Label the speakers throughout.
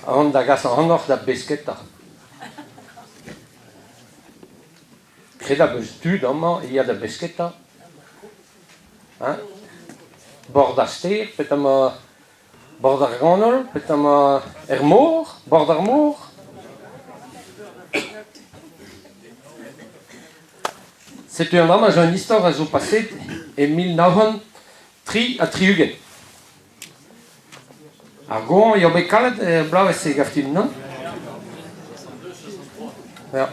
Speaker 1: An da gas ac'hanoc'h da besketa. Kredabl eus tud amañ e ya da besketa. Hein? Bord ar stêr, petra bord ar ganol, petra er mor, bord ar mor. Setu an dra-mañ zo un istor a zo paset e 1963. Ar goañv eo bet kalet er bloavezh-se gav din, nann? Ya.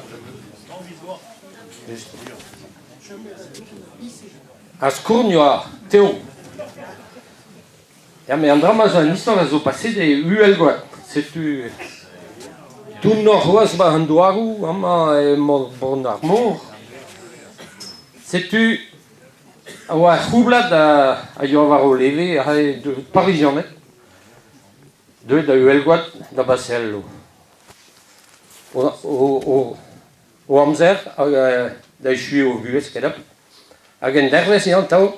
Speaker 1: Ar skourn yoa tev. Ya, met an dra-mañ zo un istor a zo paset e Uhelgoad. Setu dounoc'h c'hoazh war an douaroù amañ emañ bord ar mor. Setu a oa ur c'houblad a yoa war o leve aze Parizianed deuet da Uhelgoad da baseal o amzer hag da echuiñ o buhez kredabl. Hag un dervezh eo atav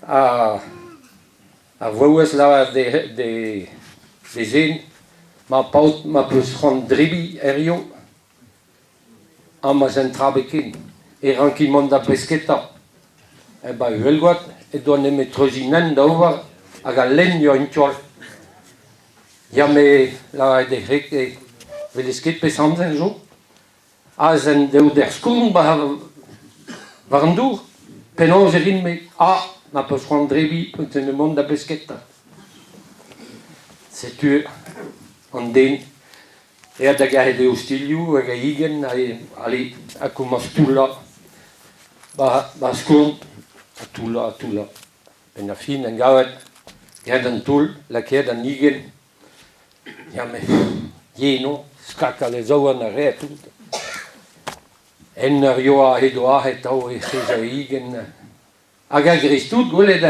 Speaker 1: ar vaouez lavaret d'he zen ma paotr ma peus c'hoant debriñ hiziv Amañ un tra bepken e ranki mont da besketa. E-ba Uhelgoad he doa nemet treuziñ hent da ober hag al lenn yoa en tu all. Ya me lavaret d'e wreg e welez ket pezh amzer zo. Aze eo d'er skourn war an dour. Penaos e rin-me? Ah, ma peus c'hoant debriñ, peus mont da besketa. Setu an den Aet da garet e ostilhoù hag e higenn ale ha komañs toullañ 'ba skourn ha toullañ ha toullañ. Benn ar fin en gavet graet an toull, lakaet an higenn, ya met yen on, skakal e zaouarn a rae tout. En ur yoa he doa aet atav e c'hez e higenn hag a-greiz-tout gwelet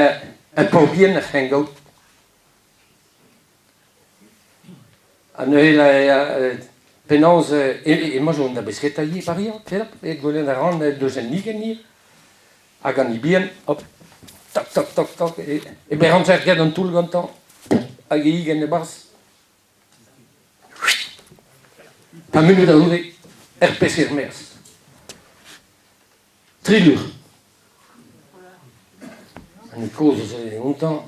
Speaker 1: un paotr bihan oc'h en gaout. Ha neuze penaos emañ zo da besketa ivez Paris, te gwelet a ran deus en higenn ivez. Hag an bihan, hop, tok tok tok tok, e berr amzer get an toull gantañ hag e higenn e-barzh. Ha munud a c'houde, er pesk er-maez. Tri lur. An hini kozh a zeu gantañ.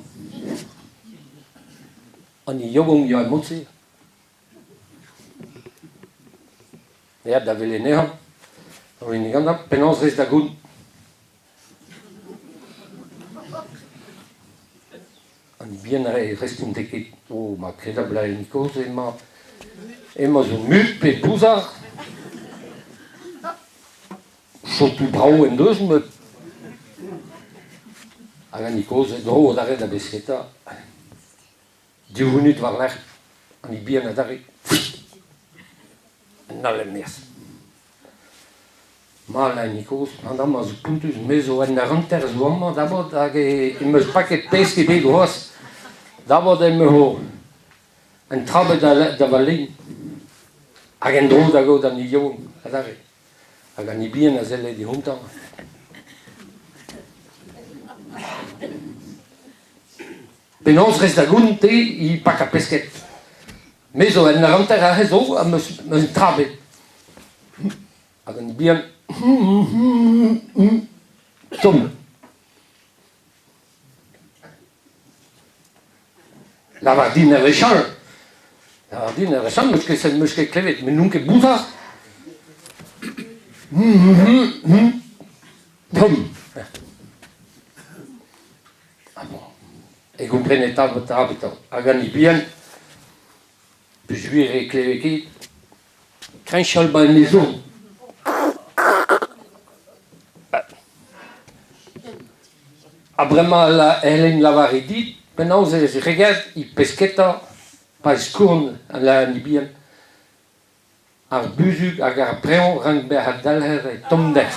Speaker 1: An hini yaouank ya mod-se. Aet da welet anezhañ. An hini gantañ, penaos 'rez da goun? An hini bihan a responte ket. Oh, ma kredabl an hini kozh emañ emañ zo mut pe bouzar. Sotoù brav en deus met hag an hini kozh e-dro adarre da besketa. Div vunut war-lerc'h an hini bihan adarre en all er-maez. Mall an hini kozh, an dra-mañ zo spontus, me zo un hanter zo amañ d'abord hag em eus paket pesk ebet c'hoazh. D'abord em eus un trabet da va lein hag en-dro da gaout an hini yaouank adarre. Hag an hini bihan a selle diontañ. Penaos 'rez da gont te e pak ar pesked? Me zo un hanter aze zo ha 'm eus un tra bet. Hag an hini bihan tomm. Lavar din ur wech all. Lavar din ur wech all, 'meus ket 'meus ket klevet, met n'on ket bouzar. Ah bon. E gomprenet 'ta 'ta. Hag an hini bihan, peogwir e kleve ket, kreñchal 'ba en e zourn. Ha bremañ e c'hellin lavaret dit penaos ez regard e pesketa pa skourn al hini bihan. Ar buzhug hag ar preñv rank bezañ dalc'het e tommder.